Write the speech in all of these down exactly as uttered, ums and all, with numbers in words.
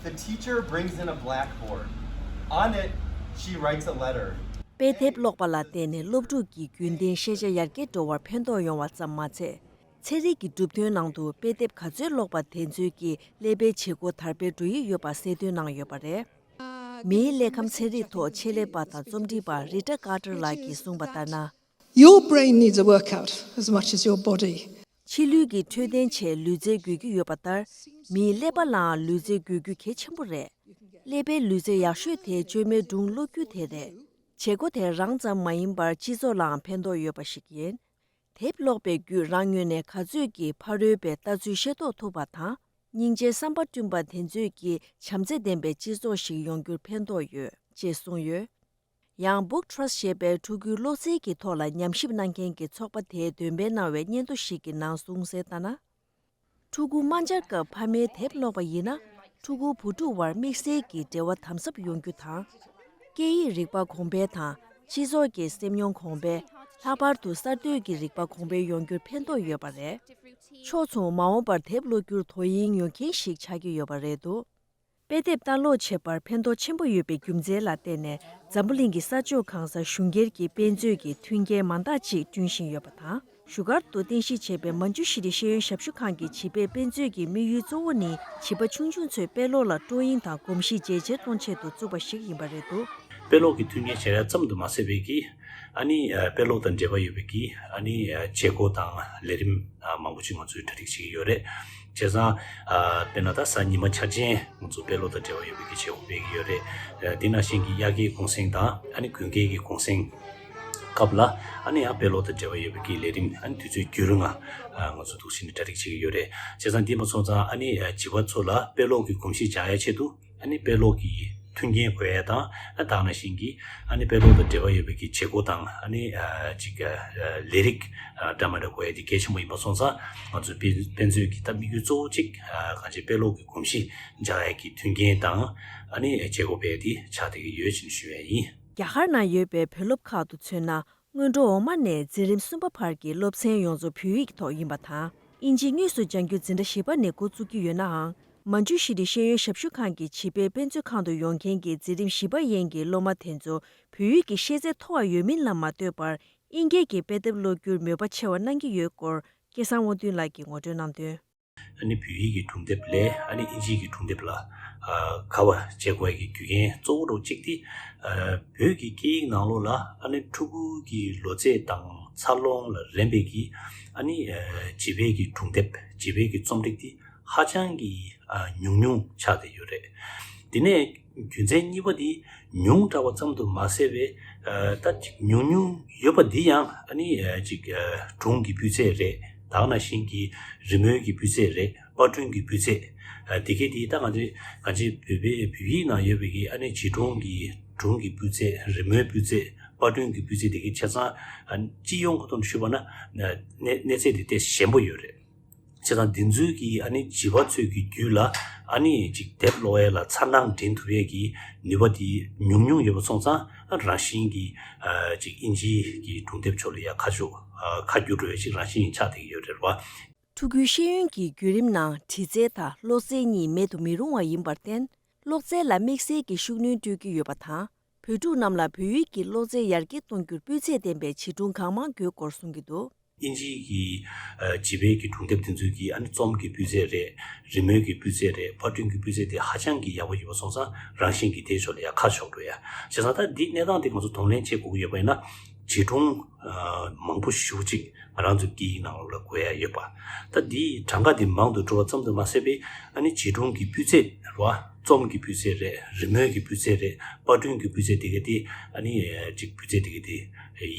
The teacher brings in a blackboard. On it, she writes a letter. དཔེ་དེབ་ཀློག་པ་ལ་བརྟེན་ནས་སློབ་ཕྲུག་གི་རྒྱུན་ལྡན་ཤེས་བྱ་ཡར་རྒྱས་འགྲོ་བར་ཕན་ཐོགས་ཡོང་བ་ཙམ་མ་ཚད། ཚན་རིག་གི་གྲུབ་དོན་ནང་དུ་དཔེ་དེབ་ག་ཚོད་ཀློག་པ་དེ་ཚོད་ཀྱིས་ཀླད་པའི་བྱེད་སྒོ་དར་སྤེལ་འགྲོ་ཡི་ཡོད་པ་གསལ་སྟོན་གནང་ཡོད་པ་རེད། མིའི་ཀླད་ཁམས་ཚན་རིག་ཐོག་ཆེད་ལས་པ་དང་རྩོམ་སྒྲིག་པ་རི་ཊ་ཀར་ཊར་ལགས་ཀྱིས་གསུངས་པ་ལྟར་ན། Your brain needs a workout as much as your body. ཕྱི་ལུས་ཀྱི་འཕྲོད་བསྟེན་ཆེད་ལུས་རྩལ་དགོས་ཀྱི་ཡོད་པ་ལྟར། མིའི་ཀླད་པ་ལའང་ལུས་རྩལ་དགོས་རྒྱུ་གལ་ཆེན་པོ་རེད། ཀླད་པའི་ལུས་རྩལ་ཡག་ཤོས་དེ་བཅོས་མའི་སྒྲུང་ཀློག་རྒྱུ་དེ་རེད། བྱེད་སྒོ་དེ་རང་ཙམ་མ་ཡིན་པར་སྤྱི་ཚོགས་ལའང་ཕན་ཐོགས་ཡོད་པ་ཞིག་ཡིན། དེབ་ཀློག་པའི་བརྒྱུད་རང་ངོས་ནས་ག་ཚོད་ཀྱིས་ཕ་རོལ་པའི་ལྟ་ཚུལ་ཤེས་རྟོགས་ཐུབ་པ་དང་། སྙིང་རྗེའི་བསམ་པ་བསྐྲུན་པ་དེ་ཚོད་ཀྱིས་བྱམས་བརྩེ་ལྡན་པའི་སྤྱི་ཚོགས་ཤིག་ཡོང་རྒྱུར་ཕན་ཐོགས་ཡོད་ཅེས་གསུངས་ཡོད། ཡང་Book Trust ཞེས་པའི་ཕྲུ་གུའི་ཀློག་རྩལ་གྱི་ཐོག་ལ་ཉམས་ཞིབ་གནང་མཁན་གྱི་ཚོགས་པ་དེས་འདོན་སྤེལ་གནང་བའི་སྙན་ཐོ་ཞིག་གི་ནང་གསུངས་གསལ་ལྟར་ན། ཕྲུ་གུ་དམར་འབྱར་སྐབས་ཕ་མས་དེབ་ཀློག་པ་ཡིན་ན། ཕྲུ་གུ་བུ་ཕྲུག་དབར་དམིགས་བསལ་གྱི་འབྲེལ་བ་དམ་ཟབ་ཡོང་རྒྱུ་དང་། སྐད་ཡིག་རིག་པ་གོང་འཕེལ་དང་སྤྱི་ཚོགས་ཀྱི་སེམས་མྱོང་གོང་འཕེལ། ལྷག་པར་དུ་གསར་གཏོད་ཀྱི་རིག་པ་གོང་འཕེལ་ཡོང་རྒྱུར་ཕན་ཐོགས་ཡོད་པ་རེད། ཕྱོགས་མཚུངས་མ་འོངས་པར་དེབ་ཀློག་རྒྱུར་དོ་དབྱིངས་ཡོད་མཁན་ཞིག་ཆགས་ཀྱི་ཡོད་པ་རེད་འདུག་དཔེ་དེབ་ལྟ་ཀློག་བྱེད་པར་ཕན་ཐོགས་ཆེན་པོ་ཡོད་པའི་རྒྱུ་མཚན་ལ་བརྟེན་ནས། འཛམ་བུ་གླིང་གི་ས་ཕྱོགས་གང་སར་གཞུང་སྒེར་གྱི་དཔེ་མཛོད་ཀྱི་མཐུན་རྐྱེན་མང་དག་ཅིག་བསྐྲུན་བཞིན་ཡོད་པ་དང་། བཞུགས་སྒར་དུ་རྟེན་གཞི་བྱས་པའི་མན་ཇུ་ཤི་རི་ཤེས་ཡོན་ཞབས་ཞུ་ཁང་གི་བྱིས་པའི་དཔེ་མཛོད་ཀྱི་དམིགས་ཡུལ་གཙོ་བོ་ནི། བྱིས་པ་ཆུང་ཆུང་ཚོས་དཔེ་ཀློག་ལ་སྤྲོ་སྙིང་དང་གོམས་གཤིས་ཇེ་ཆེར་གཏོང་ཆེད་དུ་བཙུགས་པ་ཞིག་ཡིན་པ་རེད་འདུག་དཔེ་ཀློག་གི་མཐུན་རྐྱེན་སྦྱར་ཡ་ཙམ་དུ་མ་ཟད་པའི་གི། ཨ་ནི་ཨ་དཔེ་ཀློག་དང་འབྲེལ་བ་ཡོད་པའི་གི་ཨ་ནི་ཨ་བྱེད་སྒོ་དང་ལས་རིམ་ཨ་མང་པོ་ཅིག་ང་ཚོས་གྲ་སྒྲིག་བྱེད་ཀྱི་ཡོད་རེད། བྱས་ཙང་ཨ་དཔེར་ན་ད་གཟའ་ཉི་མ་འཆར་ཅན་ང་ཚོ་དཔེ་ཀློག་དང་འབྲེལ་བ་ཡོད་པའི་གི་བྱེད་སྒོ་སྤེལ་གྱི་ཡོད་རེད། ཨ་དེ་ནང་བཞིན་གྱི་དབྱར་ཁའི་གུང་སེང་དང་ཨ་ནི་དགུན་ཁའི་གི་གུང་སེང་སྐབས་ལ་ཨ་ནི་ཡང་དཔེ་ཀློག་དང་འབྲེལ་བ་ཡོད་པའི་གི་ལས་རིམ་ཨ་ནི་དུས་ཚོད་རྒྱུན་རིང་ང་ང་ཚོ་འདུག་སེ་ནས་གྲ་སྒྲིག་བྱེད་ཀྱི་ཡོད་རེད། བྱས་ཙང་འདི་མ་སོང་ཙང་ཨ་ནི་ཨ་བྱིས་པ་ཚོ་ལ་དཔེ་ཀློག་གི་གོམས་གཤིས་སྦྱང་ཡ་ཆེད་དུ། ཨ་ནི་དཔེ་ཀློག་གི་མཐུན་རྐྱེན་དགོས་ཡ་དང་ཨ་ད་ག་ནང་བཞིན་གྱི་ཨ་ནི་དཔེ་ཀློག་དང་འབྲེལ་བ་ཡོད་པའི་གི་བྱེད་སྒོ་དང་ཨ་ནི་ཨ་ཅིག་ཨ་ལས་རིགས་ཨ་འདྲ་མི་འདྲ་དགོས་ཡ་དེ་གལ་ཆེན་པོ་ཡིན་པ་སོང་ཙང་ང་ཚོའི་དཔེ་དཔེ་མཛོད་ཀྱི་ད་དམིགས་ཡུལ་གཙོ་བོ་གཅིག་ཨ་གང་ཅི་དཔེ་ཀློག་གི་གོམས་གཤིས་འཇགས་ཡ་གི་མཐུན་རྐྱེན་དང་ཨ་ནི་བྱེད་སྒོ་སྤེལ་ཡ་དེ་ཆགས་བསྡད་ཀྱི་ཡོད་ཅེས་ཞུ་ཡ་ཡིན། རྒྱ་གར་ནང་ཡོད་པའི་བོད་སློབ་ཁག་ཏུ་མཚོན་ན། སྔོན་འགྲོ་འོག་མ་ནས་འཛིན་རིམ་གསུམ་པ་བར་གྱི་སློབ་ཚན་ཡོངས་རྫོགས་བོད་ཡིག་ཐོག་ཡིན་པ་དང་། དབྱིན་ཇི་དངོས་སུ་སྦྱང་རྒྱུ་འཛིན་གྲྭ་བཞི་པ་ནས་འགོ་བཙུགས་ཀྱི་ཡོད་ནའང་། མན་ཇུ་ཤི་རི་ཤེས་ཡོན་ཞབས་ཞུ་ཁང་གི་བྱིས་པའི་དཔེ་མཛོད་ཁང་དུ་ཡོང་མཁན་གྱི་འཛིན་རིམ་བཞི་པ་ཡན་གྱི་སློབ་མ་དེ་ཚོ་བོད་ཡིག་གི་ཤེས་ཚད་མཐོ་བ་ཡོད་མིན་ལ་མ་ལྟོས་པར། དབྱིན་སྐད་ཀྱི་དཔེ་དེབ་ཀློག་རྒྱུར་མོས་པ་ཆེ་བ་གནང་གི་ཡོད་སྐོར། སྐལ་བཟང་དབང་འདུས་ལགས་ཀྱིས་ངོ་སྤྲོད་གནང་དོན། ཨ་ནི་བོད་ཡིག་གི་སྒྲུང་དེབ་ལས་ཨ་ནི་དབྱིན་ཇིའི་གི་སྒྲུང་དེབ་ལ་ཨ་དགའ་བ་བྱེད་དགོས་ཀྱི་རྒྱུ་རྐྱེན་གཙོ་བོ་འདྲ་བོ་གཅིག་དེ། ཨ་བོད་ཀྱི་སྐད་ཡིག་ནང་ལོགས་ལ་ཨ་ནི་ཕྲུ་གུ་གི་ལོ་ཚད་དང་འཚར་ལོངས་ལ་རན་པའི་གི་ཨ་ནི་ཨ་བྱིས་པའི་གི་སྒྲུང་དེབ་བྱིས་པའི་གི་རྩོམ་སྒྲིག་དེ་ཧ་ཅང་གི་ཨ་ཉུང་ཉུང་ཆགས་བསྡད་ཡོད་རེད། དེ་ནས་རྒྱུ་མཚན་གཉིས་པ་དེ་ཉུང་དྲགས་པ་ཙམ་དུ་མ་ཟད་པའི་ཨ་ད་ཅིག་ཉུང་ཉུང་ཡོད་པ་འདི་ཡང་ཨ་ནི་ཨ་ཅིག་ཨ་སྒྲུང་གི་སྤུས་ཚད་རེད། ད་ག་ནང་བཞིན་གྱི་རི་མོའི་གི་སྤུས་ཚད་རེད། པར་སྐྲུན་གྱི་སྤུས་ཚད། ཨ་དེ་གའི་དེ་ད་ང་ཚོས་ང་ཚོའི་བོད་པའི་བོད་ཡིག་ནང་ཡོད་པའི་གི་ཨ་ནི་བྱིས་སྒྲུང་གི་སྒྲུང་གི་སྤུས་ཚད། རི་མོའི་སྤུས་ཚད། པར་སྐྲུན་གྱི་སྤུས་ཚད་དེ་གའི་ཆ་ཚང་ཨ་སྤྱི་ཡོངས་ཀྱི་ཐོག་ནས་ཞུས་པ་ན་གནས་གནས་ཚད་དེ་ཏོག་ཙམ་ཞན་པོ་ཡོད་རེད། བྱས་ཙང་འདི་ཚོའི་གི་ཨ་ནི་བྱིས་པ་ཚོའི་གི་རྒྱུད་ལ་ཨ་ནི་ཅིག་དེབ་ཀློག་ཡས་ལ་མཚར་སྣང་འདྲེན་ཐུབ་ཡས་ཀྱི་ནུས་པ་དེ་ཉུང་ཉུང་ཡོད་པ་སོང་ཙང་ཨ་རང་བཞིན་གྱི་ཨ་ཅིག་དབྱིན་ཇིའི་གི་སྒྲུང་དེབ་ཕྱོགས་ལ་ཡ་ཁ་ཕྱོགས་ཨ་ཁ་བསྒྱུར་འགྲོ་ཡས་ཅིག་རང་བཞིན་ཆགས་བསྡད་ཀྱི་ཡོད་རེད་བ། ཕྲུ་གུའི་ཤེས་ཡོན་གྱི་བརྒྱུད་རིམ་ནང་འབྲི་རྩལ་དང་ཀློག་རྩལ་གཉིས་མེད་དུ་མི་རུང་བ་ཡིན་པར་བརྟེན། ཀློག་རྩལ་ལ་དམིགས་བསལ་གྱི་ཤུགས་སྣོན་སྤྲོད་ཀྱི་ཡོད་པ་དང་། བོད་ཕྲུག་རྣམས་ལ་བོད་ཡིག་གི་ཀློག་རྩལ་ཡར་རྒྱས་གཏོང་རྒྱུར་སྤུས་ཚད་ལྡན་པའི་བྱིས་སྒྲུང་གང་མང་དགོས་སྐོར་གསུང་གི་འདུག་དབྱིན་ཇིའི་གི་ཨ་བྱིས་པའི་གི་སྒྲུང་དེབ་དེ་ཚོའི་གི་ཨ་ནི་རྩོམ་གྱི་སྤུས་ཚད་རེད། རི་མོའི་གི་སྤུས་ཚད་རེད། པར་སྐྲུན་གྱི་སྤུས་ཚད་དེ་ཧ་ཅང་གི་ཡག་པོ་ཡོད་པ་སོང་ཙང་རང་བཞིན་གྱི་དེའི་ཕྱོགས་ལ་ཡ་ཁ་ཕྱོགས་འགྲོ་ཡ། བྱས་ཙང་ད་འདི་གནས་སྟངས་དེ་ང་ཚོ་གདོང་ལེན་བྱེད་དགོས་ཀྱི་ཡོད་པ་ཡིན་ན་བྱིས་སྒྲུང་ཨ་མང་པོ་ཞེ་པོ་ཅིག་ང་རང་ཚོའི་སྐད་ཡིག་ནང་ལོགས་ལ་དགོས་ཡ་ཡོད་པ། ད་འདིའི་གྲངས་ཀ་འདི་མང་དུ་འགྲོ་བ་ཙམ་དུ་མ་ཟད་པའི་ཨ་ནི་བྱིས་སྒྲུང་གི་སྤུས་ཚད་རེད་བ། རྩོམ་གྱི་སྤུས་ཚད་རེད། རི་མོའི་གི་སྤུས་ཚད་རེད། པར་སྐྲུན་གྱི་སྤུས་ཚད་དེ་ག་དེ་ཨ་ནི་ཅིག་སྤུས་ཚད་དེ་ག་དེ་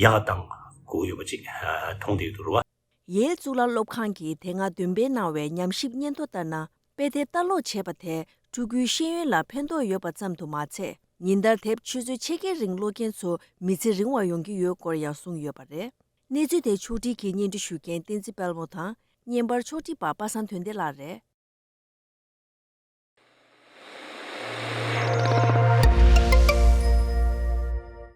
ཡག་བཏང་དགོས་ཡོད་པ་ཅིག་མཐོང་བསྡད་ཡོད་འདུག་རེད་བ། ཡེལ་གཙུག་ལག་སློབ་ཁང་གིས་དེ་སྔ་འདོན་སྤེལ་གནང་བའི་ཉམས་ཞིབ་སྙན་ཐོ་ལྟར་ན། དཔེ་དེབ་ལྟ་ཀློག་བྱེད་པ་དེས་ཕྲུ་གུའི་ཤེས་ཡོན་ལ་ཕན་ཐོགས་ཡོད་པ་ཙམ་དུ་མ་ཚད། ཉིན་ལྟར་དེབ་ཆུ་ཚོད་ཕྱེད་ཀའི་རིང་ཀློག་མཁན་ཚོ་མི་ཚེ་རིང་བ་ཡོང་གི་ཡོད་སྐོར་ཡང་གསུངས་ཡོད་པ་རེད། གནས་ཚུལ་དེ་ཕྱོགས་སྒྲིག་གིས་སྙན་སྒྲོན་ཞུ་མཁན་བསྟན་འཛིན་དཔལ་མོ་དང་། བརྙན་པར་ཕྱོགས་སྒྲིག་པ་པ་སངས་དོན་ལྡན་ལགས་རེད།